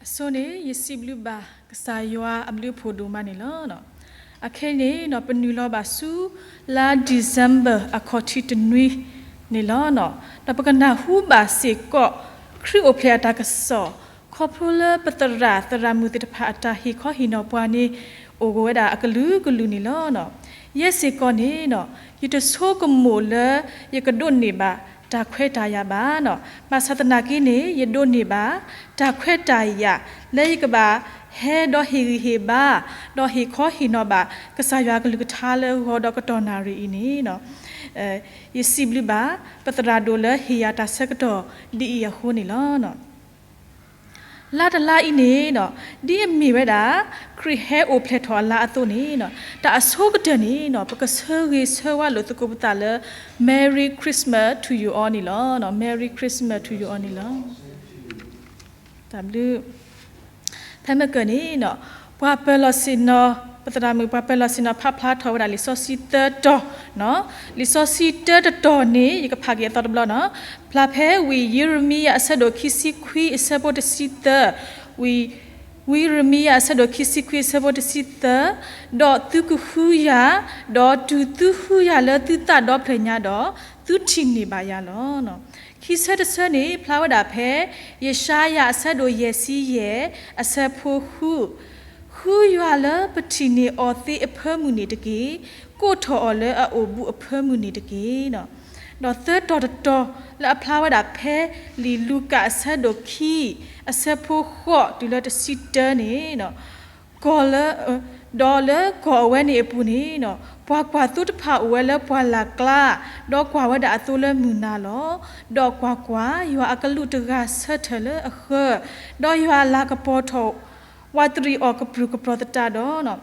အဆိန့ၣ် ယစံးဘျုးဘၣ်ကစၢ်ယွၤအဘျုးအဖှိၣ်ဒိၣ်မးန့ၣ်လီၤ. အခဲအံၤန့ၣ် ပနုာ်လီၤဘၣ်ဆူ လါ December အခီၣ်ထံးတနွံန့ၣ်လီၤ. ဒီးပကနၢ်ဟူဘၣ်စ့ၢ်ကီး ခရံာ်အိၣ်ဖျဲၣ်အတၢ်ကစီၣ် ခီဖျိလၢပသရၣ်သရၣ်မုၣ်သ့ၣ်တဖၣ်အတၢ်ဟ့ၣ်ခီဟ့ၣ်နီၤပှၤန့ၣ် အိၣ်ဂၢၢ်ဝဲဒၣ်အကလုာ်ကလုာ်န့ၣ်လီၤ. ယဲစ့ၢ်ကီးန့ၣ် ယတဆိကမိၣ်လၢယကဒိးန့ၢ်ဘၣ်တၢ်ခွဲးတၢ်ယာ်ဘၣ်. ဘၣ်ဆၣ်သနာ်က့န့ၣ် ယဒိးန့ၢ်ဘၣ်တၢ်ခွဲးတၢ်ယာ် လၢယကဘၣ်ဟဲဒီးဟ့ၣ်ဂံၢ်ဟ့ၣ်ဘါ ဒီးဟ့ၣ်ခီဟ့ၣ်နီၤဘၣ် ကစၢ်ယွၤအကလုၢ်ကထါလၢဂီၤဒီးကတီၢ်နၣ်ရံၣ်အံၤန့ၣ် ယစံးဘျုးဘၣ် ပသရၣ်ဒိၣ်လၢဟ့ၣ်ယၤတၢ်ဆၢကတီၢ်ဒ်အံၤအဃိန့ၣ်လီၤ. လါတလါအံၤန့ၣ် ဒ်အမ့ၢ်ဝဲဒၣ် ခရံာ်ဟဲအိၣ်ဖျဲၣ်ထီၣ်အလါအသိးန့ၣ် တၢ်အဆိကတၢၢ်န့ၣ် ပကဆၢဂ့ၤဆၢဝါလိာ်သကိးပသးလၢ Merry Christmas to you all န့ၣ်လီၤ. Merry Christmas to you all န့ၣ်လီၤ. ဖဲမ့ၢ်ကၢၢ်န့ၣ် ပှၤပၢၤလီၢ်ဆ့ၣ်နီၤ ပသရၣ်မုၣ် ပှၤပၢၤလီၢ်ဆ့ၣ်နီၤ ဖးဖျါထီၣ်ဝဲဒၣ်လံာ်စီဆှံသၢတီၤ, လံာ်စီဆှံတၢတတီၤန့ၣ် ယကဖးက့ၤအသီတဘျီန့ၣ် ဖျါဖဲဝံယံးရမံယၤအဆၢဒိၣ်ခံဆံခွံအဆၢဖိတဆံသၢ, ဝံ ဝံယံးရမံယၤအဆၢဒိၣ်ခံဆံခွံအဆၢဖိတဆံသၢ, ဒီးသုကဃုယၤ, ဒီးတုၤသုဃုယၤလၢသုသးဒီဖျၢၣ်ညါဒီး, သုထံၣ်န့ၢ်ဘၣ်ယၤလီၤ. ခံဆၢတဆၢန့ၣ် ဖျါဝဲဒၣ်ဖဲ ယၡါယၤအဆၢဒိၣ်ယဲၢ်ဆံယဲၢ် အဆၢဖိဃု, ဃုယွၤလၢပထံၣ်န့ၢ်အီၤသ့အဖၢမုၢ်န့ၣ်တက့ၢ်, ကိးထီၣ်အီၤလၢအအိၣ်ဘူးအဖၢမုၢ်န့ၣ်တက့ၢ်. ဒီးသၢတီၤတတီၤလၢအဖျါဝဲဒၣ်ဖဲ လံာ်လူၤကၣ်အဆၢဒိၣ်ခံ အဆၢဖိဃိးတုၤလၢတဆံတၢန့ၣ် ကီၢ်လၢ ဒီးလၢကီၢ်အဝဲန့ၣ်အပူၤန့ၣ် ပှၤကွၢ်သိတဖၣ်အိၣ်ဝဲလၢပှၢ်လၢ်ကျါ, ဒီးကွၢ်ဝဲဒၣ်အသိလၢမုၢ်နၤလီၤ. ဒီးကွၢ်ကွၢ်, ယွၤအကလူးတဂၤဆၢထၢၣ်လၢအဃၢၤ, ဒီးယွၤအလၤကပီၤထီၣ် ဝးတရံးအီၤကပြုၢ်ကပြီၤသတးဒီး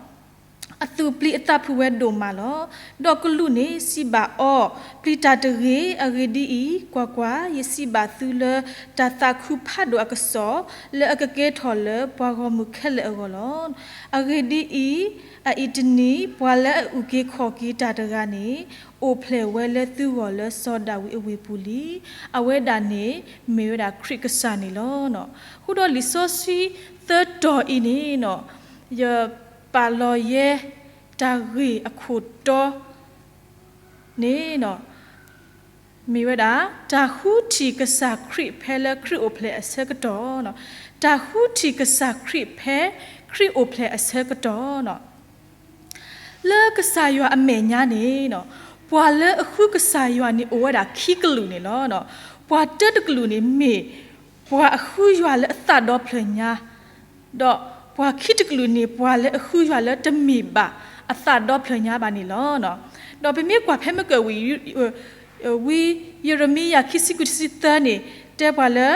အသူၣ်ပျံၤအသးဖုးဝဲဒိၣ်မးလီၤ. ဒီးကလူးန့ၣ်စံးဘၣ်အီၤ, ပျံၤတၢ်တဂ့ၤ. အဂ့ၢ်ဒ်အံၤ, ကွၢ်ကွၢ်, ယစံးဘၣ်သုလၢတၢ်သးခုဖးဒိၣ်အကစီၣ်, လၢအကကဲထီၣ်လၢပှၤဂီၢ်မုၢ်ခဲလၢာ်အဂီၢ်လီၤ. အဂ့ၢ်ဒ်အံၤ, အအံၤတနံၤ ပှၤလၢအအုၣ်က့ၤခီၣ်က့ၤတၢ်တဂၤန့ၣ် အိၣ်ဖျဲၣ်ဝဲလၢသုဂီၢ်လၢစီၤဒၤဝံးအဝ့ၢ်ပူၤလံ. အဝဲဒၣ်န့ၣ်မ့ၢ်ဝဲဒၣ်ခရံာ်ကစၢ်န့ၣ်လီၤ. အဃိဒီးလံာ်စီဆှံသၢတီၤအံၤန့ၣ် ယပာ်လီၤယဲတၢ်ဂ့ၢ်အခိၣ်တီန့ၣ် မ့ၢ်ဝဲဒၣ် တၢ်ဃုထံၣ်ကစၢ်ခရံာ်ဖဲလၢခရံာ်အိၣ်ဖျဲၣ်အဆၢကတီၢ်, တၢ်ဃုထံၣ်ကစၢ်ခရံာ်ဖဲခရံာ်အိၣ်ဖျဲၣ်အဆၢကတီၢ် လၢကစၢ်ယွၤအမဲာ်ညါန့ၣ် ပှၤလၢအဃုကစၢ်ယွၤန့ၣ်အိၣ်ဝဲဒၣ်ခံကလုာ်န့ၣ်လီၤ. ပှၤတၢတကလုာ်န့ၣ်မ့ၢ် ပှၤအဃုယွၤလၢအသးဒီဖျၢၣ်ညါ, ဒီးပှၤခံတကလုာ်န့ၣ် ပှၤလၢအဃုယွၤလၢတမ့ၢ်ဘၣ်အသးဒီဖျၢၣ်ညါဘၣ်န့ၣ်လီၤ. ဒီးပမ့ၢ်ကွၢ်ဖဲမ့ၢ်ကၢၢ်ဝံ ဝံယံးရမံယၤခံဆံခွံတဆံသၢန့ၣ် တဲပှၤလၢ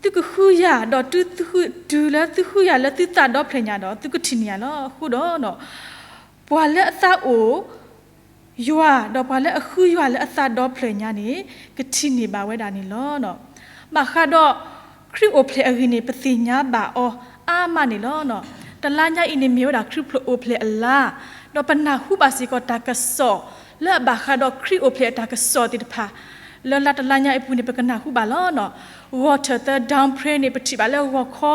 သုကဃုယၤ ဒီးတုၤသုဃု တုၤလၢသုဃုယၤလၢသုသးဒီဖျၢၣ်ညါဒီး သုကထံၣ်န့ၢ်ယၤလီၤ. အဃိဒီး ပှၤလၢအသးအိၣ်ယွၤ ဒီးပှၤလၢအဃုယွၤလၢအသးဒီဖျၢၣ်ညါန့ၣ် ကထံၣ်န့ၢ်ဘၣ်ဝဲဒၣ်န့ၣ်လီၤ. ဘၣ်ဃးဒီး ခရံာ်အိၣ်ဖျဲၣ်အဂ့ၢ်န့ၣ် ပသ့ၣ်ညါဘၣ်အီၤအါမးန့ၣ်လီၤ. တလါညါအံၤန့ၣ်မ့ၢ်ဝဲဒၣ်ခရံာ်အိၣ်ဖျဲၣ်အလါ, ဒီးပနၢ်ဟူဘၣ်စ့ၢ်ကီးတၢ်ကစီၣ် လၢအဘၣ်ဃးဒီးခရံာ်အိၣ်ဖျဲၣ်အတၢ်ကစီၣ်သ့ၣ်တဖၣ် လၢလါတလါညါအံၤအပူၤန့ၣ် ပကနၢ်ဟူဘၣ်လီၤ. ဂီၤထၢၣ်သၢ Dawnprayer န့ၣ် ပထံၣ်ဘၣ်လၢဂီၤခီ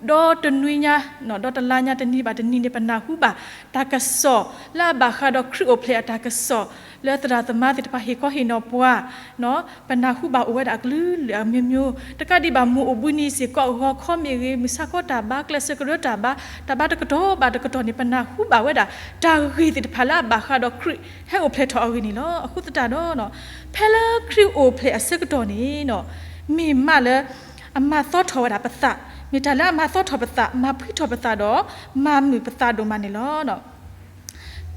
ဒီတနွံညါ ဒီးတလါညါတနံၤဘၣ်တနံၤန့ၣ် ပနၢ်ဟူဘၣ်တၢ်ကစီၣ် လၢအဘၣ်ဃးဒီးခရံာ်အိၣ်ဖျဲၣ်အတၢ်ကစီၣ် လၢသရၣ်သမါသ့ၣ်တဖၣ်ဟ့ၣ်ခီဟ့ၣ်နီၤပှၤ ပနၢ်ဟူဘၣ်အိၣ်ဝဲဒၣ်အကလုာ်လုာ်အမျိုးမျိုး တကးဒံးဘၣ်မုၢ်အိၣ်ဘှံးနံၤစ့ၢ်ကီး ဂီၤခီမ့ၢ်ဂ့ၤ မုၢ်ဆါခီတၢ်ဘါ ကျဲးစၢးကရၢတၢ်ဘါ တၢ်ဘါတကတီၢ်ဘၣ်တကတီၢ်န့ၣ် ပနၢ်ဟူဘၣ်ဝဲဒၣ် တၢ်ဂ့ၢ်သ့ၣ်တဖၣ်လၢအဘၣ်ဃးဒီးခရံာ်ဟဲအိၣ်ဖျဲၣ်ထီၣ်အဂ့ၢ်န့ၣ်လီၤ. အဃိသတးဒီး ဖဲလၢခရံာ်အိၣ်ဖျဲၣ်အဆၢကတီၢ်န့ၣ် မ့ၢ်မးလၢအမၤသီထီၣ်ဝဲဒၣ်ပသး, မ့ၢ်တၢ်လၢအမၤသီထီၣ်ပသး မၤဖှံထီၣ်ပသးဒီး မၤမုာ်ပသးဒိၣ်မးန့ၣ်လီၤ.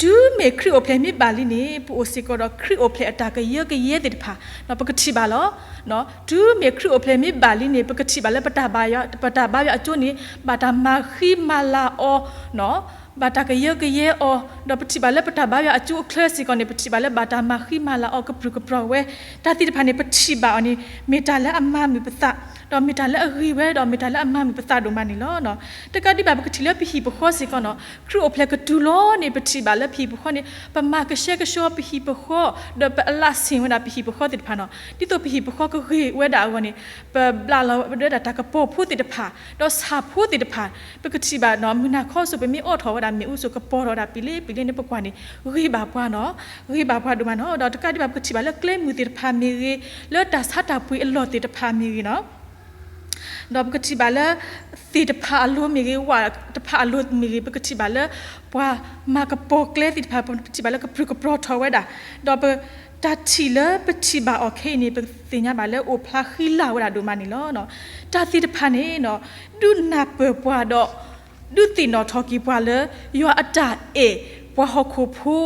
တုၤမ့ၢ်ခရံာ်အိၣ်ဖျဲၣ်မ့ၢ်ဘၣ်လံန့ၣ် ပအိၣ်စ့ၢ်ကီးဒီးခရံာ်အိၣ်ဖျဲၣ်အတၢ်ကယၢကယဲသ့ၣ်တဖၣ် ပကထံၣ်ဘၣ်လီၤ. တုၤမ့ၢ်ခရံာ်အိၣ်ဖျဲၣ်မ့ၢ်ဘၣ်လံန့ၣ် ပကထံၣ်ဘၣ်လၢပတၢ်ဘါယွၤ ပတၢ်ဘါယွၤအကၠိန့ၣ် ဘၣ်တၢ်မၤဃံမၤလၤအီၤ ဘၣ်တၢ်ကယၢကယဲအီၤ ဒီးပထံၣ်ဘၣ်လၢပတၢ်ဘါယွၤအကၠိအချၢစ့ၢ်ကီးန့ၣ် ပထံၣ်ဘၣ်လၢဘၣ်တၢ်မၤဃံမၤလၤအီၤကပြုၢ်ကပြီၤဝဲ တၢ်သ့ၣ်တဖၣ်န့ၣ် ပထံၣ်ဘၣ်အီၤန့ၣ် မ့ၢ်တၢ်လၢအမၤမုာ်ပသး ဒီးမ့ၢ်တၢ်လၢအဂ့ၤဝဲ ဒီးမ့ၢ်တၢ်လၢအမၤမုာ်ပသးဒိၣ်မးန့ၣ်လီၤ. တကးဒံးဘၣ် ပကထံၣ်လၢပဟံၣ်ပဃီစ့ၢ်ကီးန့ၣ်, ခရံာ်အိၣ်ဖျဲၣ်ကတုၤလီၤန့ၣ် ပထံၣ်ဘၣ်လၢပဟံၣ်ပဃီန့ၣ် ပမၤကဆှဲကဆှီပဟံၣ်ပဃီ, ဒီးပအလးဆ့ၣ်ဝဲဒၣ်ပဟံၣ်ပဃီသ့ၣ်တဖၣ်န့ၣ်, ဒ်သိးပဟံၣ်ပဃီကဂ့ၤဝဲဒၣ်အဂီၢ်န့ၣ်, ပဘျးလီၤဝဲဒၣ်တၢ်ကပီၤဖိသ့ၣ်တဖၣ်, ဒီးဆၣ်ဖိသ့ၣ်တဖၣ်, ပကထံၣ်ဘၣ်န့ၣ် မုၢ်နၤခီစိၤ ပမ့ၢ်အိးထီၣ်ဝဲဒၣ်မ့ၣ်အူစိၤ ကပီၤထီၣ်ဝဲဒၣ်ပံၤလ့ပံၤလ့န့ၣ် ပကွၢ်န့ၣ် ဂ့ၤဘၣ်ပှၤန့ၣ်, ဂ့ၤဘၣ်ပှၤဒိၣ်မးန့ၣ်. ဒီးတကးဒံးဘၣ် ပကထံၣ်ဘၣ်လၢကျဲမုၢ်သ့ၣ်တဖၣ်မ့ၢ်ဂ့ၤ, လၢတၢ်ဆါတၢ်ပှ့ၤအလီၢ်သ့ၣ်တဖၣ်မ့ၢ်ဂ့ၤန့ၣ်, ဒီးပကထံၣ်ဘၣ်လၢ သ့ၣ်တဖၣ်အလိၤမ့ၢ်ဂ့ၤ, ဝၣ်တဖၣ်အလိၤမ့ၢ်ဂ့ၤ, ပကထံၣ်ဘၣ်လၢ ပှၤမၤကပီၤကျဲသ့ၣ်တဖၣ် ပထံၣ်ဘၣ်လၢကပြုၢ်ကပြီၤထီၣ်ဝဲဒၣ်, ဒီးပတၢ်ထံၣ်လၢပထံၣ်ဘၣ်အီၤခဲအံၤန့ၣ် ပသ့ၣ်ညါဘၣ်လၢအိၣ်ဖျါဃံလၤဝဲဒၣ်ဒိၣ်မးန့ၣ်လီၤ. တၢ်သ့ၣ်တဖၣ်န့ၣ် ဒုးနၢ်ပၢၢ်ပှၤဒီး ဒုးသ့ၣ်နီၣ်ထီၣ်က့ၤပှၤလၢ ယွၤအတၢ်အဲၣ်ပှၤဟီၣ်ခိၣ်ဖိ,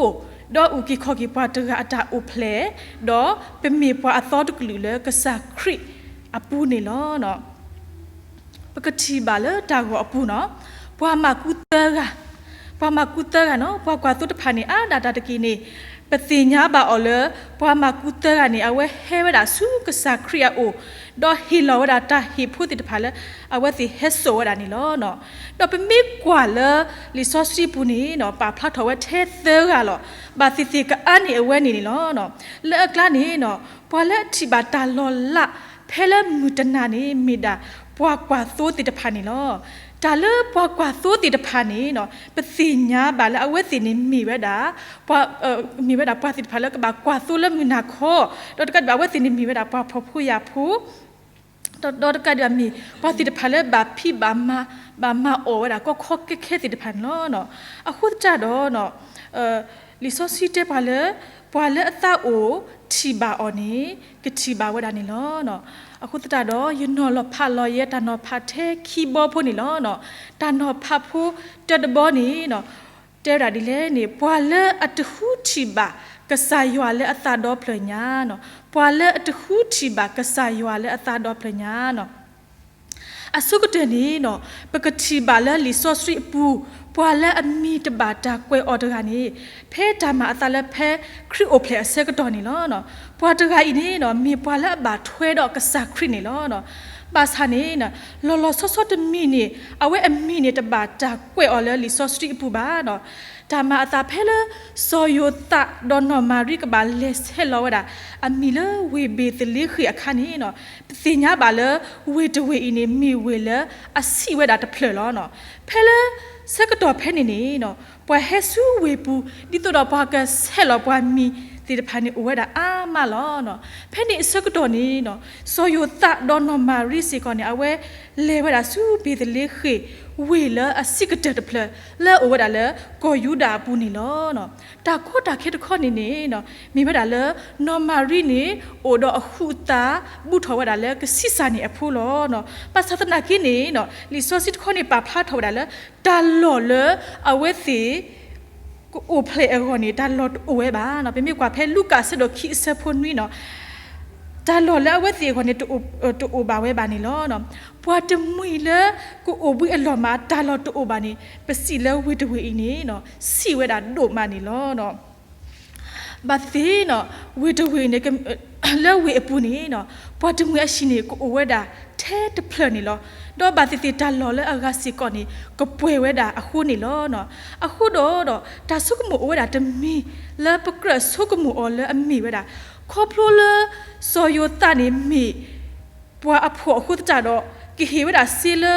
ဒီးအုၣ်က့ၤခီၣ်က့ၤပှၤတဂၤအတၢ်အိၣ်ဖျဲၣ်, ဒီးပမ့ၢ်ပှၤအသီတကလုာ်လၢကစၢ်ခရံာ်အပူၤန့ၣ်လီၤ. ပကထံၣ်ဘၣ်လၢတၢ်ဂီၤအပူၤန့ၣ်, ပှၤမၤကူသၢဂၤ, ပှၤမၤကူသၢဂၤန့ၣ်, ပှၤကွၢ်သိတဖၣ်န့ၣ် အါဒၣ်တၢ်တက့ၢ်န့ၣ်, ပသ့ၣ်ညါဘၣ်အီၤလၢ ပှၤမၤကူသၢဂၤန့ၣ် အဝဲဟဲဝဲဒၣ်ဆူကစၢ်ခရံာ်အအိၣ်, ဒီးဟ့ၣ်လီၤဝဲဒၣ်တၢ်ဟ့ၣ်ဖိသ့ၣ်တဖၣ်လၢ အဝဲသ့ၣ်ဟဲစိာ်ဝဲဒၣ်န့ၣ်လီၤ. ဒီးပမ့ၢ်ကွၢ်လၢ လံာ်စီဆှံပူၤန့ၣ် ပာ်ဖျါထီၣ်ဝဲထဲသၢဂၤလီၤ. ဘၣ်သ့ၣ်သ့ၣ်ကအါန့ၢ်အဝဲန့ၣ်န့ၣ်လီၤ. လၢအကျါန့ၣ် ပှၤလၢအထံၣ်ဘၣ်တၢ်လီၤလး ဖဲလၢမုၢ်တနၤန့ၣ် မ့ၢ်ဒၣ်ပှၤကွၢ်သိသ့ၣ်တဖၣ်န့ၣ်လီၤ. တၢ်လၢပှၤကွၢ်သိသ့ၣ်တဖၣ်န့ၣ် ပသ့ၣ်ညါဘၣ်လၢအဝဲသ့ၣ်န့ၣ်မ့ၢ်ဝဲဒၣ် မ့ၢ်ဝဲဒၣ်ပှၤသ့ၣ်တဖၣ်လၢကဘၣ်ကွၢ်သိလၢမုၢ်နၤခီ, ဒီးတကးဒံးဘၣ် အဝဲသ့ၣ်န့ၣ်မ့ၢ်ဝဲဒၣ်ပှၤဖှီၣ်ဖိယာ်ဖိ, ဒီးတကးဒံးဘၣ်မ့ၢ်ပှၤသ့ၣ်တဖၣ်လၢဘၣ်ဖံးဘၣ်မၤ ဘၣ်မၤအီၣ်ဝဲဒၣ်ကီခီခဲခဲသ့ၣ်တဖၣ်န့ၣ်လီၤ. အဃိသတးဒီး လံာ်စီဆှံတဲပှၤလၢ ပှၤလၢအသးအိၣ်ထံၣ်ဘၣ်အီၤန့ၣ် ကထံၣ်ဘၣ်ဝဲဒၣ်န့ၣ်လီၤ. အဃိသတးဒီး ယနီၤလီၤဖးလီၤယဲတၢ်နီၤဖးထဲခံဘီဖိန့ၣ်လီၤ. တၢ်နီၤဖးဖိတၢတဘီန့ၣ် တဲဝဲဒၣ်ဒ်လဲၣ်န့ၣ်, ပှၤလၢအတဃုထံၣ်ဘၣ်ကစၢ်ယွၤလၢအသးဒီဖျၢၣ်ညါ, ပှၤလၢအတဃုထံၣ်ဘၣ်ကစၢ်ယွၤလၢအသးဒီဖျၢၣ်ညါန့ၣ် အဆိကတၢၢ်န့ၣ် ပကထံၣ်ဘၣ်လၢလံာ်စီဆှံအပူၤ ပှၤလၢအမံၤတဘၣ်တၢ်ကွဲးအီၤတဂၤန့ၣ် ဖဲတၢ်မၤအသးလၢဖဲခရံာ်အိၣ်ဖျဲၣ်အဆၢကတီၢ်န့ၣ်လီၤ. ပှၤတဂၤအံၤန့ၣ် မ့ၢ်ပှၤလၢအဘၣ်ထွဲဒီးကစၢ်ခရံာ်န့ၣ်လီၤ. ဘၣ်ဆၣ်န့ၣ် လီၤလီၤဆီဆီတမံၤန့ၣ် အဝဲအမံၤန့ၣ်တဘၣ်တၢ်ကွဲးအီၤလၢလံာ်စီဆှံအပူၤဘၣ်. တၢ်မၤအသးဖဲလၢ စီၤယိၤသးဒီးနီၢ်မၤရံကဘၣ်လဲၤဆဲးလီၤဝဲဒၣ် အမံၤလၢဝ့ၢ်ဘ့ၤသလ့ဃ့ၣ်အခါန့ၣ် ပသ့ၣ်ညါဘၣ်လၢ ဝ့ၢ်တဝ့ၢ်အံၤန့ၣ် မ့ၢ်ဝ့ၢ်လၢအဆံးဝဲဒၣ်တဖျၢၣ်လီၤ. ဖဲလၢဆၢကတီၢ်ဖဲန့ၣ်န့ၣ် ပှၤဟဲဆူဝ့ၢ်ပူၤ ဒ်သိးဒီးပှၤကဆဲးလီၤပှၤမံၤသ့ၣ်တဖၣ်န့ၣ် အိၣ်ဝဲဒၣ်အါမးလီၤ. ဖဲန့ၣ်အဆၢကတီၢ်န့ၣ် စီၤယိၤသးဒီးနီၢ်မၤရံစ့ၢ်ကီးန့ၣ် အဝဲလဲၤဝဲဒၣ်ဆူဘ့ၤသလ့ဃ့ၣ် ဝ့ၢ်လၢအဆံးကတၢၢ်တဖျၢၣ် လၢအအိၣ်ဝဲဒၣ်လၢကီၢ်ယူဒၤအပူၤန့ၣ်လီၤ. တၢ်ကီတၢ်ခဲတခီန့ၣ်န့ၣ် မ့ၢ်ဝဲဒၣ်လၢ နီၢ်မၤရံန့ၣ် အိၣ်ဒီးအဃုအသး ဘူးထီၣ်ဝဲဒၣ်လၢကဆံးစၢ်န့ၢ်အဖိလီၤ. ဘၣ်ဆၣ်သနာ်က့န့ၣ် လံာ်စီဆှံတခီန့ၣ် ပာ်ဖျါထီၣ်ဝဲဒၣ်လၢ တၢ်လီၢ်လၢအဝဲသ့ၣ် ကအိၣ်ဖျဲၣ်အဂီၢ်န့ၣ် တၢ်လီၢ်တအိၣ်ဝဲဘၣ်. ပမ့ၢ်ကွၢ်ဖဲလူၤကၣ်အဆၢဒိၣ်ခံအဆၢဖိနွံန့ၣ် တၢ်လီၢ်လၢအဝဲသ့ၣ်အဂီၢ်န့ၣ် တအိၣ်ဘၣ်ဝဲဘၣ်န့ၣ်လီၤ. ပှၤတမှံၤလၢကအိၣ်ဘှံးအလီၢ်မး တၢ်လီၢ်တအိၣ်ဘၣ်န့ၣ် ပစံးလၢဝ့ၢ်တဝ့ၢ်အံၤန့ၣ် ဆံးဝဲဒၣ်ဒိၣ်မးန့ၣ်လီၤ. ဘၣ်သ့ၣ်သ့ၣ် ဝ့ၢ်တဝ့ၢ်န့ၣ် လၢဝ့ၢ်အပူၤန့ၣ် ပှၤတမှံၤအဟံၣ်န့ၣ် ကအိၣ်ဝဲဒၣ်ထဲတဖျၢၣ်န့ၣ်လီၤ. ဒီးဘၣ်သ့ၣ်သ့ၣ်တၢ်လီၢ်လၢအဂၤစ့ၢ်ကီးန့ၣ် ကပှဲၤဝဲဒၣ်အဃိန့ၣ်လီၤ. အဃိဒီး တၢ်ဆိကမိၣ်အိၣ်ဝဲဒၣ်တမံၤ လၢပကြၢးဆိကမိၣ်အီၤလၢအမ့ၢ်ဝဲဒၣ် ခီဖျိလၢ စီၤယိၤသးန့ၣ်မ့ၢ် ပှၤအဖှီၣ်အဃိသတးဒီး ကဟ့ၣ်ဝဲဒၣ်စ့လၢ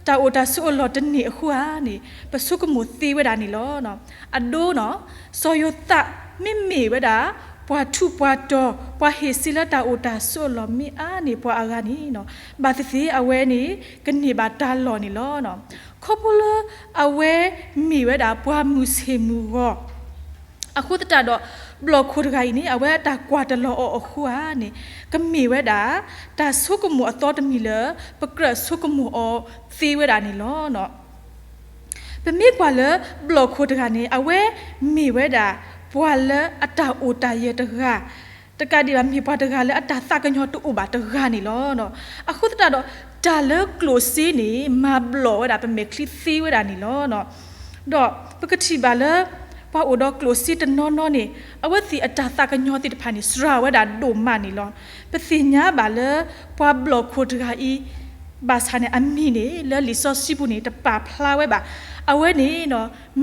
တၢ်အိၣ်တၢ်ဆိးအလီၢ်တန့ၢ်အဃိဧါန့ၣ် ပဆိကမိၣ်သ့ဝဲဒၣ်န့ၣ်လီၤ. အဒိန့ၣ် စီၤယိၤသးမ့မ့ၢ်ဝဲဒၣ် ပှၤထူးပှၤတီၤ ပှၤဟ့ၣ်စ့လၢတၢ်အိၣ်တၢ်ဆိးအလီၢ်မ့ၢ်အါန့ၢ်ပှၤအဂၤန့ၣ် ဘၣ်သ့ၣ်သ့ၣ်အဝဲန့ၣ် ကန့ၢ်ဘၣ်တၢ်လီၢ်န့ၣ်လီၤ. ခီဖျိလၢအဝဲမ့ၢ်ဝဲဒၣ်ပှၤမုၢ်ဆ့ၣ်မုၢ်ဂီၤ အဃိသတးဒီး ဘျီၣ်ခိၣ်တဂၤအံၤန့ၣ် အဝဲအတၢ်ကွၢ်တလီၤအီၤအဃိဧါန့ၣ် ကမ့ၢ်ဝဲဒၣ် တၢ်ဆိကမိၣ်အသီတမံၤလၢ ပကြၢးဆိကမိၣ်အီၤသ့ဝဲဒၣ်န့ၣ်လီၤ. ပမ့ၢ်ကွၢ်လၢ ဘျီၣ်ခိၣ်တဂၤန့ၣ် အဝဲမ့ၢ်ဝဲဒၣ် ပှၤလၢအတၢ်အိၣ်တၢ်ယၢၤတဂၤ တကးဒံးဘၣ် မ့ၢ်ပှၤတဂၤလၢအတၢ်သးကညီၤတအိၣ်ဘၣ်တဂၤန့ၣ်လီၤ. အဃိသတးဒီး တၢ်လၢကျိၣ်စ့န့ၣ် မၤဘျီၣ်ဝဲဒၣ်ပမဲာ်ချံသ့ဝဲဒၣ်န့ၣ်လီၤ. ဒီးပကထံၣ်ဘၣ်လၢ ပှၤအိၣ်ဒီးကျိၣ်စ့တနီၤနီၤန့ၣ် အဝဲသ့ၣ်အတၢ်သးကညီၤသ့ၣ်တဖၣ်န့ၣ် စှၤဝဲဒၣ်ဒိၣ်မးန့ၣ်လီၤ. ပသ့ၣ်ညါဘၣ်လၢ ပှၤဘျီၣ်ခိၣ်တဂၤအံၤ ဘၣ်ဆၣ်န့ၣ် အမံၤန့ၣ် လၢလံာ်စီဆှံပူၤန့ၣ် တပာ်ဖျါဝဲဘၣ်. အဝဲန့ၣ်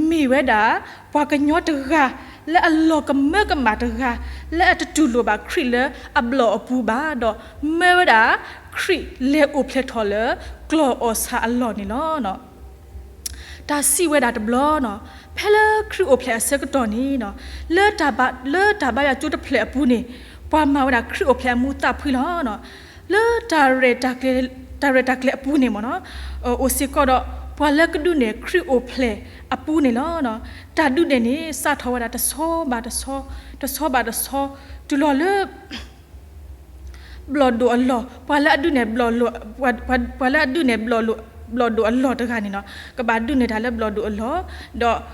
မ့ၢ်ဝဲဒၣ် ပှၤကညီတဂၤ လၢအလီၤကမၢကမၣ်တဂၤ လၢအတတူၢ်လိာ်ဘၣ်ခရံာ်လၢအဘျီၣ်အပူၤဘၣ်ဒီး မၢဝဲဒၣ်ခရံာ်လဲၤအိၣ်ဖျဲၣ်ထီၣ်လၢကျီၢ်အီၣ်ဆၣ်အလီၢ်န့ၣ်လီၤ. တၢ်စံးဝဲဒၣ်တဘျီန့ၣ် ဖဲလၢခရံာ်အိၣ်ဖျဲၣ်အဆၢကတီၢ်န့ၣ် လၢတၢ်ဘါယွၤကၠိတဖျၢၣ်အပူၤန့ၣ် ပှၤမၤဝဲဒၣ်ခရံာ်အိၣ်ဖျဲၣ်အမူးသးဖှံလီၤ. လၢ တၢ်ရဲၣ်တၢ်ကျဲၤအပူၤန့ၣ်မ့ၢ် အိၣ်စ့ၢ်ကီးဒီး ပှၤလၢကဒုးနဲၣ်ခရံာ်အိၣ်ဖျဲၣ်အပူၤန့ၣ်လီၤ. တၢ်ဒုးနဲၣ်န့ၣ် စးထီၣ်ဝဲဒၣ်တဆီဘၣ်တဆီ, တဆီဘၣ်တဆီ, တုၤလီၤလၢ ဘျီၣ်ဒိၣ်အလီၢ်, ပှၤလၢအဒုးနဲၣ်ဘျီၣ်, ပှၤလၢအဒုးနဲၣ်ဘျီၣ်ဒိၣ်အလီၢ်တဂၤန့ၣ် ကဘၣ်ဒုးနဲၣ်တၢ်လၢဘျီၣ်ဒိၣ်အလီၢ်, ဒီး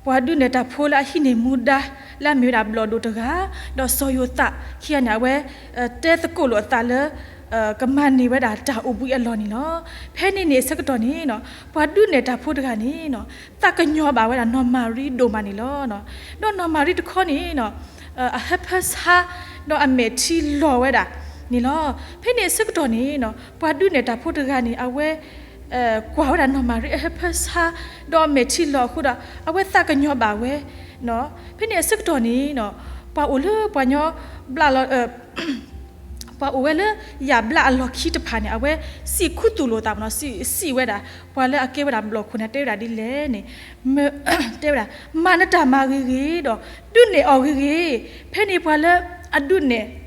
ပှၤဒုးနဲၣ်တၢ်ဖိလၢအဟံးန့ၢ်မူဒါ လၢအမ့ၢ်ဝဲဒၣ်ဘျီၣ်ဒိၣ်တဂၤ, ဒီးစီၤယိၤသးခံဂၤန့ၣ် အဝဲ တဲသကိးလိာ်အသးလၢ ကမၤန့ၢ်ဝဲဒၣ်တၢ်အိၣ်ဘှံးအလီၢ်န့ၣ်လီၤ. ဖဲန့ၣ်န့ၣ်အဆၢကတီၢ်န့ၣ် ပှၤဒုးနဲၣ်တၢ်ဖိတဂၤန့ၣ် သးကညီၤဘၣ်ဝဲဒၣ်နီၢ်မၤရံဒိၣ်မးန့ၣ်လီၤ. ဒီးနီၢ်မၤရံတခီန့ၣ် အဟၢဖၢဆါ ဒီးအမဲာ်ထံလီၤဝဲဒၣ်န့ၣ်လီၤ. ဖဲန့ၣ်အဆၢကတီၢ်န့ၣ် ပှၤဒုးနဲၣ်တၢ်ဖိတဂၤန့ၣ် အဝဲ ကွၢ်ဝဲဒၣ်နီၢ်မၤရံအဟၢဖၢဆါ ဒီးအမဲာ်ထံလီၤအဃိဒီး အဝဲသးကညီၤဘၣ်ဝဲ. ဖဲန့ၣ်အဆၢကတီၢ်န့ၣ် ပှၤအိၣ်လၢပှၤညီဘျၣ်လီၤ ပှၤအိၣ်ဝဲလၢယၣ်ဘျၣ်အလီၢ်ခံတဖၣ်န့ၣ် အဝဲစံးခူသူၣ်လိာ်သးမ့ၢ်နီၤ, စံးဝဲဒၣ် ပှၤလၢအကဲဝဲဒၣ်ဘျီၣ်ခိၣ်န့ၣ် တဲဝဲဒၣ်ဒ်လဲၣ်န့ၣ်, တဲဝဲဒၣ် မၤနတၢ်မၤဂ့ၤဂ့ၤဒီး ဒုးနဲၣ်အီၤဂ့ၤဂ့ၤ. ဖဲန့ၣ်ပှၤလၢအဒုးနဲၣ်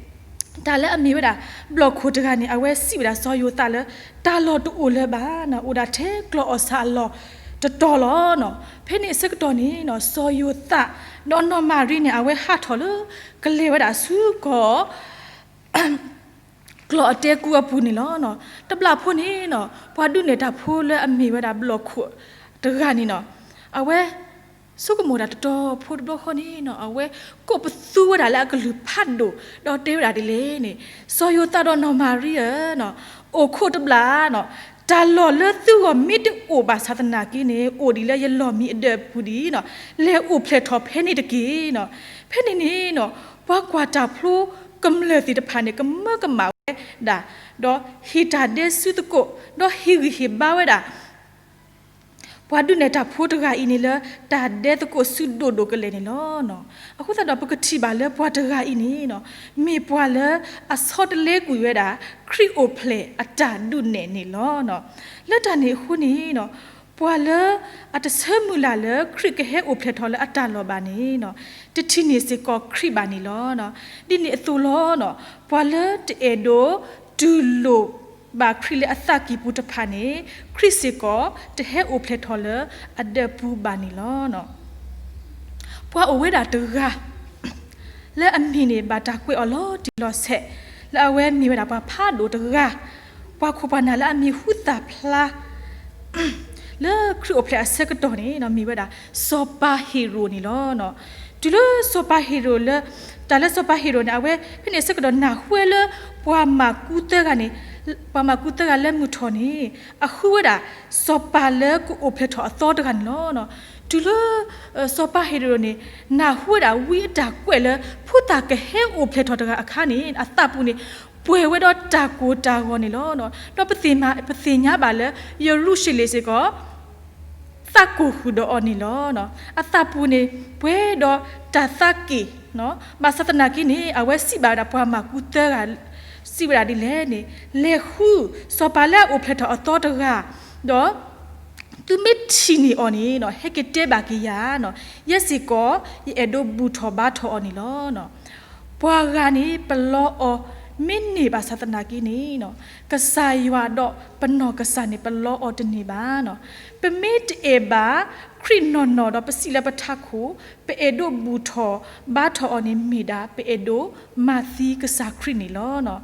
တၢ်လၢအမ့ၢ်ဝဲဒၣ် ဘျီၣ်ခိၣ်တဂၤန့ၣ် အဝဲစံးဝဲဒၣ်စီၤယိၤသးလၢ တၢ်လီၢ်တအိၣ်လၢၤဘၣ်, အိၣ်ဒၣ်ထဲကျီၢ်အီၣ်ဆၣ်အလီၢ်တတီၤလီၤ. ဖဲန့ၣ်အဆၢကတီၢ်န့ၣ် စီၤယိၤသး ဒီးနီၢ်မၤရံန့ၣ် အဝဲဟးထီၣ်လၢ ကလဲၤဝဲဒၣ်ဆူကီၢ် ကျီၢ်အတဲကူအပူၤန့ၣ်လီၤ. တဘျီဖိန့ၣ် ပှၤဒုးနဲၣ်တၢ်ဖိလၢအမ့ၢ်ဝဲဒၣ်ဘျီၣ်ခိၣ်တဂၤန့ၣ် အဝဲ ဆိကမိၣ်ဒၣ်တတီၤဖိတဘျီဃီန့ၣ် အဝဲကိးပသူဝဲဒၣ်လၢအကလုၢ်ဖးဒိၣ် ဒီးတဲဝဲဒၣ်ဒ်လဲၣ်န့ၣ်, စီၤယိၤသးဒီးနီၢ်မၤရံဧၢ, အိၣ်ခိးတဘျီ, တၢ်လီၢ်လၢသုဂီၢ်မ့ၢ်တအိၣ်ဘၣ်ဆၣ်သနာ်က့န့ၣ် အိၣ်ဒံးလၢယလီၢ်မံအဒၢးအပူၤဒံး, လဲၤအိၣ်ဖျဲၣ်ထီၣ်ဖဲန့ၣ်တက့ၢ်. ဖဲန့ၣ်န့ၣ် ပှၤကွၢ်တၢ်ဖိကမျၢၢ်သ့ၣ်တဖၣ်န့ၣ် ကမၢကမၣ်ဝဲဒၣ်, ဒီးဟ့ၣ်တၢ်ဒဲစုသကိး, ဒီးဟ့ၣ်ဂံၢ်ဟ့ၣ်ဘါဝဲဒၣ် ပှၤဒုးနဲၣ်တၢ်ဖိတဂၤအံၤန့ၣ်လၢ တၢ်ဒဲသကိးဆူဒိၣ်ဒိၣ်ကလဲာ်န့ၣ်လီၤ. အဃိသတးဒီးပကထံၣ်ဘၣ်လၢပှၤတဂၤအံၤန့ၣ် မ့ၢ်ပှၤလၢအဆီတလဲကွံာ်ဝဲဒၣ် ခရံာ်အိၣ်ဖျဲၣ်အတၢ်ဒုးနဲၣ်န့ၣ်လီၤ. လၢတၢ်န့ၣ်အဃိန့ၣ် ပှၤလၢအတဆၢမုၢ်လၢ်လၢခရံာ်ကဟဲအိၣ်ဖျဲၣ်ထီၣ်လၢအတၢ်လီၢ်ဘၣ်န့ၣ် တထံၣ်န့ၢ်စ့ၢ်ကီးခရံာ်ဘၣ်န့ၣ်လီၤ. ဒ်န့ၣ်အသိးလီၤ. ပှၤလၢတအဲၣ်ဒိးတူၢ်လိာ်ဘၣ်ခရံာ်လၢအသးကံၢ်ပူၤတဖၣ်န့ၣ် ခရံာ်စ့ၢ်ကီးတဟဲအိၣ်ဖျဲၣ်ထီၣ်လၢအဒၢးပူၤဘၣ်န့ၣ်လီၤ. ပှၤအိၣ်ဝဲဒၣ်တဂၤ လၢအမံၤန့ၣ် ဘၣ်တၢ်ကွဲးအီၤလီၤတံၢ်လီၤဆဲး, လၢအဝဲမ့ၢ်ဝဲဒၣ်ပှၤဖးဒိၣ်တဂၤ, ပှၤခိၣ်ပှၤနၢ်လၢအမံၤဟူသၣ်ဖျါ လၢခရံာ်အိၣ်ဖျဲၣ်အဆၢကတီၢ်န့ၣ် မ့ၢ်ဝဲဒၣ် စီၤပၤဟ့ရိာ်န့ၣ်လီၤ. တုၤလၢစီၤပၤဟ့ရိာ်လၢ တၢ်လၢစီၤပၤဟ့ရိာ်န့ၣ် အဝဲဖဲန့ၣ်အဆၢကတီၢ်နၢ်ဟူဝဲလၢ ပှၤမၢကူသၢဂၤန့ၣ် ပှၤမၢကူသၢဂၤလၢမုၢ်ထီၣ်န့ၣ် အဃုဝဲဒၣ် စီၤပၤလၢကအိၣ်ဖျဲၣ်ထီၣ်အသီတဂၤန့ၣ်လီၤ. တုၤလၢ စီၤပၤဟ့ရိာ်န့ၣ် နၢ်ဟူဝဲဒၣ်ဝံအတၢ်ကွဲးလၢ ဖိသၣ်ကဟဲအိၣ်ဖျဲၣ်ထီၣ်တဂၤအခါန့ၣ် အသးပူၤန့ၣ် ပှဲၤဝဲဒီးတၢ်ကိၢ်တၢ်ဂီၤန့ၣ်လီၤ. ဒီးပသ့ၣ်ညါဘၣ်လၢ ယရူၤၡလ့ၣ်စ့ၢ်ကီး သးကိၢ်ဃုာ်ဒီးအီၤန့ၣ်လီၤ. အသးပူၤန့ၣ် ပှဲၤဒီးတၢ်သးက့ၣ်, ဘၣ်ဆၣ်သနာ်က့န့ၣ် အဝဲစံးဘၣ်ဝဲဒၣ်ပှၤမၢကူသၢဂၤ စံးဝဲဒၣ်ဒ်လဲၣ်န့ၣ်, လဲၤဃု စီၤပၤလၢအအိၣ်ဖျဲၣ်ထီၣ်အသီတဂၤ, ဒီး သုမ့ၢ်ထံၣ်န့ၢ်အီၤန့ၣ် ဟဲက့ၤတဲဘၣ်က့ၤယၤ, ယဲစ့ၢ်ကီး ယအဲၣ်ဒိးဘူၣ်ထီၣ်ဘါထီၣ်အီၤန့ၣ်လီၤ. ပှၤဂၤန့ၣ် ပလီအီၤ မ့ၢ်န့ၢ်ဘၣ်ဆၣ်သနာ်က့န့ၣ် ကစၢ်ယွၤဒီးပနီၢ်ကစၢ်န့ၣ် ပလီအီၤတန့ၢ်ဘၣ်. ပမ့ၢ်တအဲၣ်ဘၣ် ခရံာ်နီၢ်နီၢ်ဒီး ပစံးလၢပထးခိၣ် ပအဲၣ်ဒိးဘူၣ်ထီၣ်ဘါထီၣ်အီၤန့ၣ် မ့ၢ်ဒၣ် ပအဲၣ်ဒိးမၤသံကစၢ်ခရံာ်န့ၣ်လီၤ.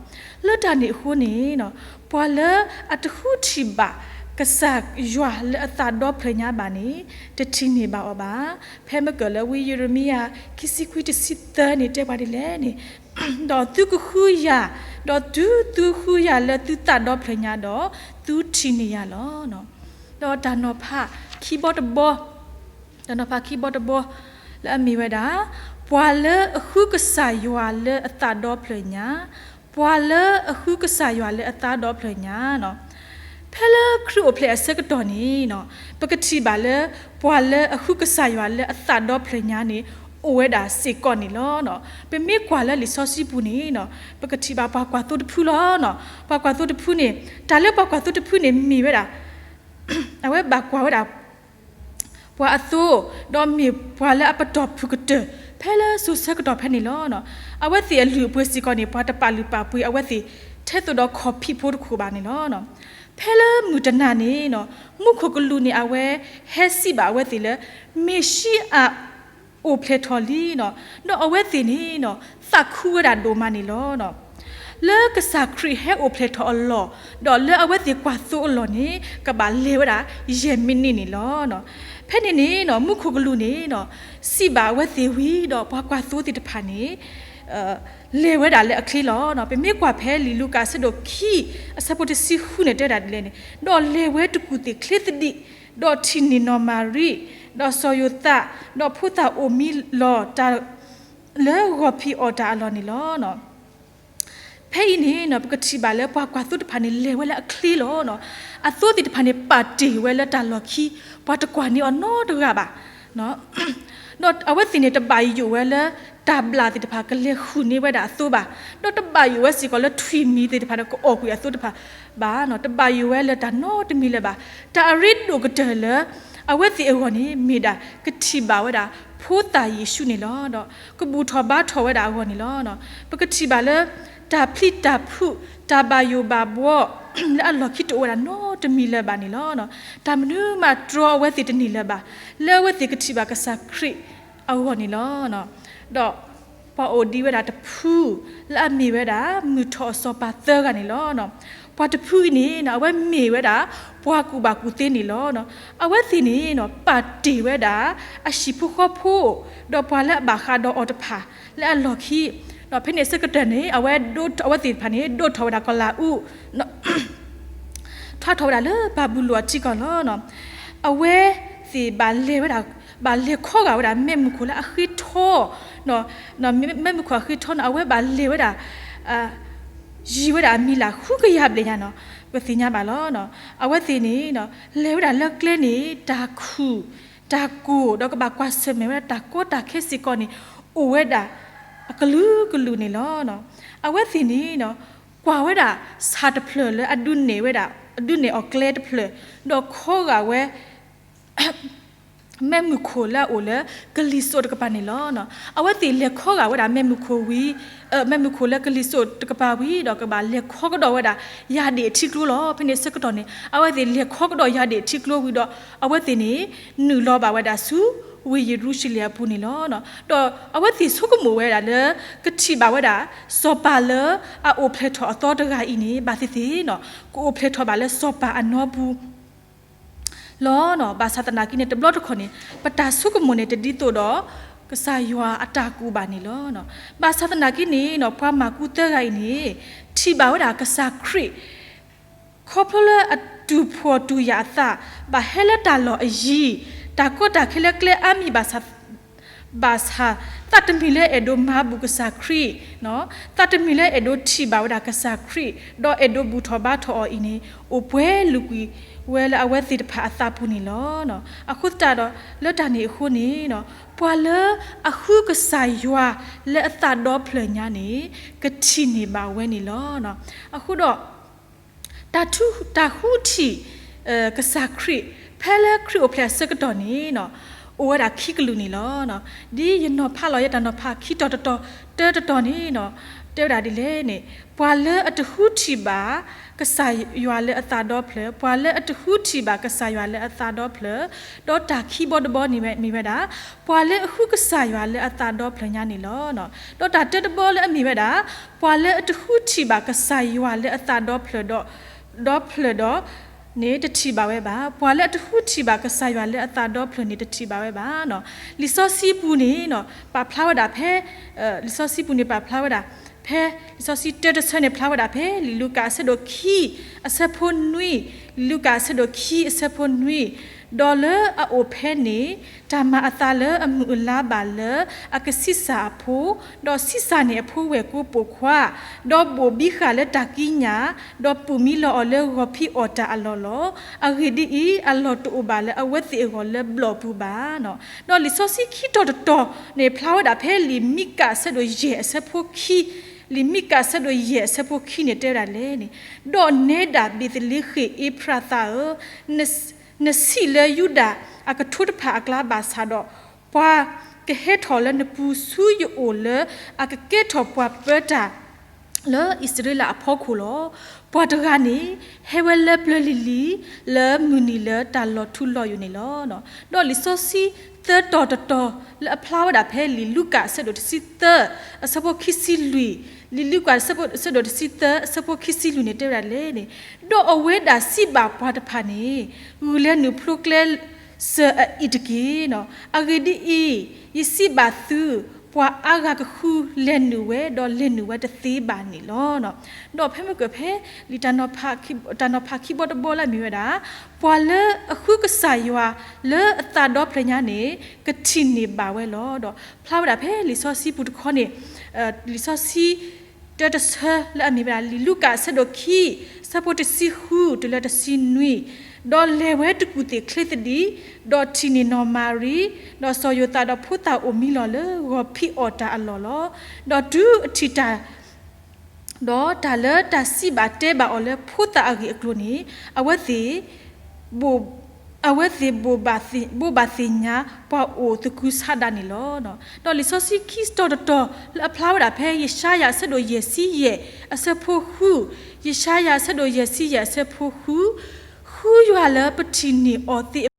လၢတၢ်န့ၣ်အဃိန့ၣ် ပှၤလၢအတဃုထံၣ်ဘၣ် ကစၢ်ယွၤလၢအသးဒီဖျၢၣ်ညါဘၣ်န့ၣ် တထံၣ်န့ၢ်ဘၣ်အီၤဘၣ်. ဖဲမ့ၢ်ကၢၣ်လၢဝံယံးရမံယၤ ခံဆံခွံ တဆံသၢန့ၣ် တဲပှၤဒ်လဲၣ်န့ၣ်, ဒီးသုကဃုယၤ, ဒီးတုၤသုဃုယၤလၢသုသးဒီဖျၢၣ်ညါဒီး သုထံၣ်န့ၢ်ယၤလီၤ. ဒီးတၢ်နီၤဖးခံဘီတဘီ, တၢ်နီၤဖးခံဘီတဘီ, လၢအမ့ၢ်ဝဲဒၣ် ပှၤလၢအဃုကစၢ်ယွၤလၢအသးဒီဖျၢၣ်ညါ, ပှၤလၢအဃုကစၢ်ယွၤလၢအသးဒီဖျၢၣ်ညါနီၤ. ဖဲလၢခရံာ်အိၣ်ဖျဲၣ်အဆၢကတီၢ်န့ၣ်နီၤ, ပကထံၣ်ဘၣ်လၢ ပှၤလၢအဃုကစၢ်ယွၤလၢအသးဒီဖျၢၣ်ညါန့ၣ် အိၣ်ဝဲဒၣ်စ့ၢ်ကီးန့ၣ်လီၤ. ပမ့ၢ်ကွၢ်လၢလံာ်စီဆှံပူၤန့ၣ်နီၤ, ပကထံၣ်ဘၣ်ပှၤကွၢ်သိတဖုလီၤနီၤ. ပှၤကွၢ်သိတဖုန့ၣ် တၢ်လၢပှၤကွၢ်သိတဖုန့ၣ်မ့ၢ်ဝဲဒၣ် အဝဲဘၣ်ကွၢ်ဝဲဒၣ် ပှၤအသိ, ဒီးမ့ၢ်ပှၤလၢအပတီၢ်ဖုၣ်ကတၢၢ် ဖဲလၢစိၤဆၢကတီၢ်ဖဲန့ၣ်လီၤ. အဝဲသ့ၣ်အလုၢ်အပှ့ၤစ့ၢ်ကီးန့ၣ် ပှၤတပာ်လုၢ်ပာ်ပှ့ၤအဝဲသ့ၣ် ထဲသိးဒီးခီၣ်ဖံးဖိတခိၣ်ဘၣ်န့ၣ်လီၤ. ဖဲလၢမုၢ်တနၤန့ၣ်နီၤ, မူခိၣ်ကလူးန့ၣ် အဝဲဟဲစံးဘၣ်အဝဲသ့ၣ်လၢ မ့ၤၡံအၤ အိၣ်ဖျဲၣ်ထီၣ်လံနီၤ, ဒီးအဝဲသ့ၣ်န့ၣ်နီၤ သးခုဝဲဒၣ်ဒိၣ်မးန့ၣ်လီၤ. လၢကစၢ်ခရံာ်ဟဲအိၣ်ဖျဲၣ်ထီၣ်အလီၢ်, ဒီးလၢအဝဲသ့ၣ်ကွၢ်သိအလီၢ်န့ၣ် ကဘၣ်လဲၤဝဲဒၣ်ယဲၢ်မံးနံးန့ၣ်လီၤ. ဖဲန့ၣ်န့ၣ်နီၤ မူခိၣ်ကလူးန့ၣ်နီၤ စံးဘၣ်အဝဲသ့ၣ်ဝံၤဒီး ပှၤကွၢ်သိသ့ၣ်တဖၣ်န့ၣ် လဲၤဝဲဒၣ်လၢအချ့လီၤ. ပမ့ၢ်ကွၢ်ဖဲလံာ်လူၤကၣ်အဆၢဒိၣ်ခံ အဆၢဖိတဆံဃုန့ၣ် တဲဝဲဒၣ်ဒ်လဲၣ်န့ၣ်, ဒီးလဲၤဝဲတကူၣ်သ့ၣ်ချ့သဒံး, ဒီးထံၣ်န့ၢ်နီၢ်မၤရံ, ဒီးစီၤယိၤသး, ဒီးဖိသၣ်အိၣ်မံလီၤတၢ် လၢဂီၤဖံးအီၣ်တၢ်အလီၢ်န့ၣ်လီၤ. ဖဲအံၤန့ၣ်နီၤ ပကထံၣ်ဘၣ်လၢပှၤကွၢ်သိတဖၣ်န့ၣ် လဲၤဝဲလၢအချ့လီၤ. အသိသ့ၣ်တဖၣ်န့ၣ် ပာ်တ့ၢ်ဝဲလၢတၢ်လီၢ်ခံ, ပှၤတကွၢ်န့ၢ်အီၤနီတဂၤဘၣ်. ဒီးအဝဲသ့ၣ်န့ၣ် တဘၣ်ယိၣ်ဝဲလၢ တၢ်ဘျၣ်သ့ၣ်တဖၣ်ကလဲၤဃုာ်န့ၢ်ဝဲဒၣ်အသိဘၣ်. ဒီးတဘၣ်ယိၣ်ဝဲစ့ၢ်ကီးလၢထွံၣ်မံၤသ့ၣ်တဖၣ်ဒီး ကအီၣ်ကွံာ်အသိတဖၣ်ဘၣ်. တဘၣ်ယိၣ်ဝဲလၢတၢ်နီတမံၤလၢၤဘၣ်. တၢ်အရ့ဒိၣ်ကတၢၢ်လၢ အဝဲသ့ၣ်အဂီၢ်န့ၣ် မ့ၢ်ဒၣ်ကထံၣ်ဘၣ်ဝဲဒၣ် ဖိသၣ်ယ့ၣ်ၡူးန့ၣ်လီၤ. ဒီးကဘူၣ်ထီၣ်ဘါထီၣ်ဝဲဒၣ်အဂီၢ်န့ၣ်လီၤ. ပကထံၣ်ဘၣ်လၢ တၢ်ပျံၤတၢ်ဖုး တၢ်ဘၣ်ယိၣ်ဘၣ်ဘှီ လၢအလီၢ်ခံတအိၣ်ဝဲဒၣ်နီတမံၤလၢၤဘၣ်န့ၣ်လီၤ. တၢ်မနုၤမးတြီအဝဲသ့ၣ်တန့ၢ်လၢၤဘၣ် လၢအဝဲသ့ၣ်ကထံၣ်ဘၣ်ကစၢ်ခရံာ်အဂီၢ်န့ၣ်လီၤ. ဒီးပှၤအိၣ်ဒံးဝဲဒၣ်တဖု လၢအမ့ၢ်ဝဲဒၣ် မုၢ်ထီၣ်အစီၤပၤသၢဂၤန့ၣ်လီၤ. ပှၤတဖုအံၤန့ၣ် အဝဲမ့ၢ်ဝဲဒၣ် ပှၤကူၣ်ဘၣ်ကူၣ်သ့န့ၣ်လီၤ. အဝဲသ့ၣ်န့ၣ် ပာ်တ့ၢ်ဝဲဒၣ် အဟံၣ်ဖိဃီဖိ ဒီးပှၤလၢအဘၣ်ဃးဒီးအီၤတဖၣ် လၢအလီၢ်ခံ ဒီးဖဲန့ၣ်အဆၢကတၢၢ်န့ၣ် အဝဲဒိ အဝဲသ့ၣ်တဖၣ်န့ၣ် ဒိးထီၣ်ဝဲဒၣ်ကီၤလၤအူး ထီၣ်ထီၣ်ဝဲဒၣ်လၢဘၤဘူလိၣ်အထံကီၢ်လီၤ. အဝဲသ့ၣ်ဘၣ်လဲၤဝဲဒၣ် ဘၣ်လဲၤခီဂာ်ဝဲဒၣ် မ့ၣ်မုၢ်ခိၣ်လၢအဃ့ထီ မ့ၣ်မုၢ်ခိၣ်အဃ့ထီန့ၣ် အဝဲဘၣ်လဲၤဝဲဒၣ် ယံာ်ဝဲဒၣ်အမံၤလၢ်ဃုကယၤဘျဲၣ်ညါနီၤ ပသ့ၣ်ညါဘၣ်လီၤ. အဝဲသ့ၣ်န့ၣ် လဲၤဝဲဒၣ်လၢကျဲန့ၣ် တၢ်ခူၣ် တၢ်ကိၢ် ဒီးကဘၣ်ကွၢ်ဆၢၣ်မဲာ်ဝဲဒၣ်တၢ်ကီတၢ်ခဲစ့ၢ်ကီးန့ၣ် အိၣ်ဝဲဒၣ် အကလုာ်ကလုာ်န့ၣ်လီၤ. အဝဲသ့ၣ်န့ၣ် ကွၢ်ဝဲဒၣ်ဆၣ်တဖျၢၣ်လၢအဒုးနဲၣ်ဝဲဒၣ် အဒုးနဲၣ်အီၤကျဲတဖျၢၣ် ဒီးခီဂာ်ဝဲ မ့ၣ်မုၢ်ခိၣ်လၢအအိၣ်လၢကလံၤစိးတကပၤန့ၣ်လီၤ. အဝဲသ့ၣ်လဲၤခီဂာ်ဝဲဒၣ်မ့ၣ်မုၢ်ခိၣ်ဝံၤ မ့ၣ်မုၢ်ခိၣ်လၢကလံၤစိးတကပၤဝံၤ ဒီးကဘၣ်လဲၤခီကဒီးဝဲဒၣ် ယၤဒ့ၣ်အထံကျိလီၤ. ဖဲန့ၣ်ဆၢကတီၢ်န့ၣ် အဝဲသ့ၣ်လဲၤခီကဒီးယၤဒ့ၣ်အထံကျိဝံၤဒီး အဝဲသ့ၣ်န့ၣ် နုာ်လီၤဘၣ်ဝဲဒၣ်ဆူ ဝ့ၢ်ယရူၤၡလ့ၣ်အပူၤန့ၣ်လီၤ. ဒီးအဝဲသ့ၣ်ဆိကမိၣ်ဝဲဒၣ်လၢ ကထံၣ်ဘၣ်ဝဲဒၣ် စီၤပၤလၢအအိၣ်ဖျဲၣ်ထီၣ်အသီတဂၤအံၤန့ၣ် ဘၣ်သ့ၣ်သ့ၣ်နီၤ ကအိၣ်ဖျဲၣ်ထီၣ်ဘၣ်လၢစီၤပၤအနီပူၤ လီၤ. ဘၣ်ဆၣ်သနာ်က့န့ၣ် တဘျီတခီၣ်န့ၣ် ပတၢ်ဆိကမိၣ်န့ၣ် တဒ်သိးဒီး ကစၢ်ယွၤအတၢ်ကူၣ်ဘၣ်န့ၣ်လီၤ. ဘၣ်ဆၣ်သနာ်က့န့ၣ်နီၤ ပှၤမၢ်ကူသၢဂၤအံၤန့ၣ် ထံၣ်ဘၣ်ဝဲဒၣ်ကစၢ်ခရံာ် ခီဖျိလၢအတူၢ်ဖှီၣ်တူၢ်ယာ်အသး ဘၣ်ဟဲလၢတၢ်လီၢ်အယံၤ တၢ်ကီတၢ်ခဲလၢကျဲအါမံၤဘၣ်ဆၣ် ဘၣ်ဆၣ် သးတမံၤလၢအဲၣ်ဒိးမၤဘူၣ်ကစၢ်ခရံာ်, သးတမံၤလၢအဲၣ်ဒိးထံၣ်ဘၣ်ဝဲဒၣ်ကစၢ်ခရံာ် ဒီးအဲၣ်ဒိးဘူၣ်ထီၣ်ဘါထီၣ်အီၤအံၤန့ၣ် အိၣ်ပှဲၤလုာ်ကွံာ်ဝဲလၢအဝဲသ့ၣ်တဖၣ်အသးပူၤန့ၣ်လီၤ. အဃိသတးဒီး လၢတၢ်န့ၣ်အဃိန့ၣ် ပှၤလၢအဃုကစၢ်ယွၤလၢအသးဒီဖျၢၣ်ညါန့ၣ် ကထံၣ်န့ၢ်ဘၣ်ဝဲန့ၣ်လီၤ. အဃိဒီး တၢ်ဃုထံၣ် ကစၢ်ခရံာ် ဖဲလၢခရံာ်အိၣ်ဖျဲၣ်အဆၢကတီၢ်န့ၣ် အိၣ်ဝဲဒၣ်ခံကလုာ်န့ၣ်လီၤ. ဒ်ယနီၤဖးလီၤယဲတၢ်နီၤဖးခံတီၤတတီၤ တၢတတီၤန့ၣ် တဲဝဲဒၣ်ဒ်လဲၣ်န့ၣ် ပှၤလၢအတဃုထံၣ်ဘၣ် ကစၢ်ယွၤလၢအသးဒီဖျၢၣ်, ပှၤလၢအတဃုထံၣ်ဘၣ်ကစၢ်ယွၤလၢအသးဒီဖျၢၣ်, ဒီးတၢ်ခံဘီတဘီန့ၣ်မ့ၢ်ဝဲဒၣ် ပှၤလၢအဃုကစၢ်ယွၤလၢအသးဒီဖျၢၣ်ညါန့ၣ်လီၤ. ဒီးတၢ်တၢတဘီလၢအမ့ၢ်ဝဲဒၣ် ပှၤလၢအတဃုထံၣ်ဘၣ်ကစၢ်ယွၤလၢအသးဒီဖျၢၣ်ဒီး ဒီဖျၢၣ်ဒီးန့ၣ် တထံၣ်ဘၣ်ဝဲဘၣ်. ပှၤလၢအတဃုထံၣ်ဘၣ်ကစၢ်ယွၤလၢအသးဒီဖျၢၣ်န့ၣ် တထံၣ်ဘၣ်ဝဲဘၣ်. လံာ်စီဆှံပူၤန့ၣ် ပာ်ဖျါဝဲဒၣ်ဖဲ လံာ်စီဆှံပူၤန့ၣ်ပာ်ဖျါဝဲဒၣ် ဖဲ လံာ်စီဆှံတၢတဆၢန့ၣ်ဖျါဝဲဒၣ်ဖဲ လံာ်လူၤကၣ်အဆၢဒိၣ်ခံ အဆၢဖိနွံ, လံာ်လူၤကၣ်အဆၢဒိၣ်ခံ အဆၢဖိနွံ ဒီးလၢအအိၣ်ဖဲန့ၣ် တၢ်မၤအသးလၢအမုၢ်အလါဘၣ်လၢအကဆံးစၢ်အဖိ, ဒီးဆံးစၢ်န့ၢ်အဖိဝဲၢ်ကိပိာ်ခွါ, ဒီးဘိၣ်ဘံဃာ်လၢတၢ်ကံးညာ်, ဒီးပုၢ်မံလီၤအီၤလၢဂီၤဖံးအီၣ်တၢ်အလီၢ်လီၤ. အဂ့ၢ်ဒ်အံၤ, အလီၢ်တအိၣ်ဘၣ်လၢအဝဲသ့ၣ်အဂီၢ်လၢဘျီၣ်ပူၤဘၣ်. ဒီးလံာ်စီဆှံခံတီၤတတီၤန့ၣ် ဖျါဝဲဒၣ်ဖဲလံာ်မံကၤအဆၢဒိၣ်ယဲၢ်အဆၢဖိခံ, လံာ်မံကၤအဆၢဒိၣ်ယဲၢ်အဆၢဖိခံန့ၣ်တဲဝဲဒၣ်လဲၣ်န့ၣ်, ဒီးနဲဒၣ်ဘ့းသလ့ဃ့ၣ်အ့ဖရးသးဧၢ, နဆံးလၢယူဒၤအကထိတဖၣ်အကျါဘၣ်ဆၣ်ဒီး, ပှၤကဟဲထီၣ်လၢနပူၤဆူယအိၣ်လၢအကကဲထီၣ်ပှၤပၢတၢ် လၢအံၣ်စရ့လးအဖီခိၣ်လီၤ. ပှၤတဂၤန့ၣ် ဟဲဝဲလၢပျၢၤလံၤလံၤ လၢမုၢ်နံၤလၢတၢ်လီၤထူလီၤယိာ်န့ၣ်လီၤ. ဒီးလံာ်စီဆှံသၢတီၤတတီၤလၢအဖျါဝဲဒၣ်ဖဲလံာ်လူၤကၣ်အဆၢဒိၣ်တဆံသၢ အဆၢဖိခံဆံလွံၢ်, လံာ်လူၤကၣ်အဆၢဒိၣ်တဆံသၢ အဆၢဖိခံဆံလွံၢ်န့ၣ်တဲဝဲဒၣ်လဲၣ်န့ၣ်, ဒီးအဝဲဒၣ်စံးဘၣ်ပှၤတဖၣ်န့ၣ်, ဂုာ်လဲၤနုာ်ဖျိကျဲစၢၤအအံၤတက့ၢ်. အဂ့ၢ်ဒ်အံၤ, ယစံးဘၣ်သု, ပှၤအါဂၤကဃုလဲၤနုာ်ဝဲ, ဒီးလဲၤနုာ်ဝဲတသ့ဘၣ်န့ၣ်လီၤ. ဒီးဖဲမုၢ်ကၢၢ်ဖဲ လံာ်တၢ်နီၤဖးခံဘီတဘီလၢအမ့ၢ်ဝဲဒၣ်, ပှၤလၢအဃုကစၢ်ယွၤလၢအသးဒီဖျၢၣ်ညါန့ၣ် ကထံၣ်န့ၢ်ဘၣ်ဝဲလီၤ. ဒီးဖျါဝဲဒၣ်ဖဲလံာ်စီဆှံပူၤတခီန့ၣ်, လံာ်စီဆှံ တၢတဆၢလၢအမ့ၢ်ဝဲဒၣ် လံာ်လူၤကၣ်အဆၢဒိၣ်ခံ အဆၢဖိတဆံဃုတုၤလၢတဆံနွံ, ဒီးလဲၤဝဲတကူၣ်သ့ၣ်ချ့သဒံး, ဒီးထံၣ်န့ၢ်နီၢ်မၤရံ, ဒီးစီၤယိၤသးဒီးဖိသၣ်အိၣ်မံလီၤလၢဂီၤဖံးအီၣ်တၢ်အလီၢ်လီၤ. ဒီးတုၤအထံၣ်တၢ် ဒီးတၢ်လၢတၢ်စံးဘၣ်တဲဘၣ်အီၤလၢဖိသၣ်အဂ့ၢ်အကျိၤန့ၣ်, အဝဲသ့ၣ် ဘိး အဝဲသ့ၣ်ဘိးဘၣ်သ့ၣ်ညါပှၤအိၣ်သကုၤဆးဒးန့ၣ်လီၤ. ဒီးလံာ်စီဆှံခံတီၤတတီၤလၢအဖျါဝဲဒၣ်ဖဲ ယၡါယၤအဆၢဒိၣ်ယဲၢ်ဆံယဲၢ်အဆၢဖိဃု, ယၡါယၤအဆၢဒိၣ်ယဲၢ်ဆံယဲၢ်အဆၢဖိဃု, ဃုယွၤလၢပထံၣ်န့ၢ်အီၤသ့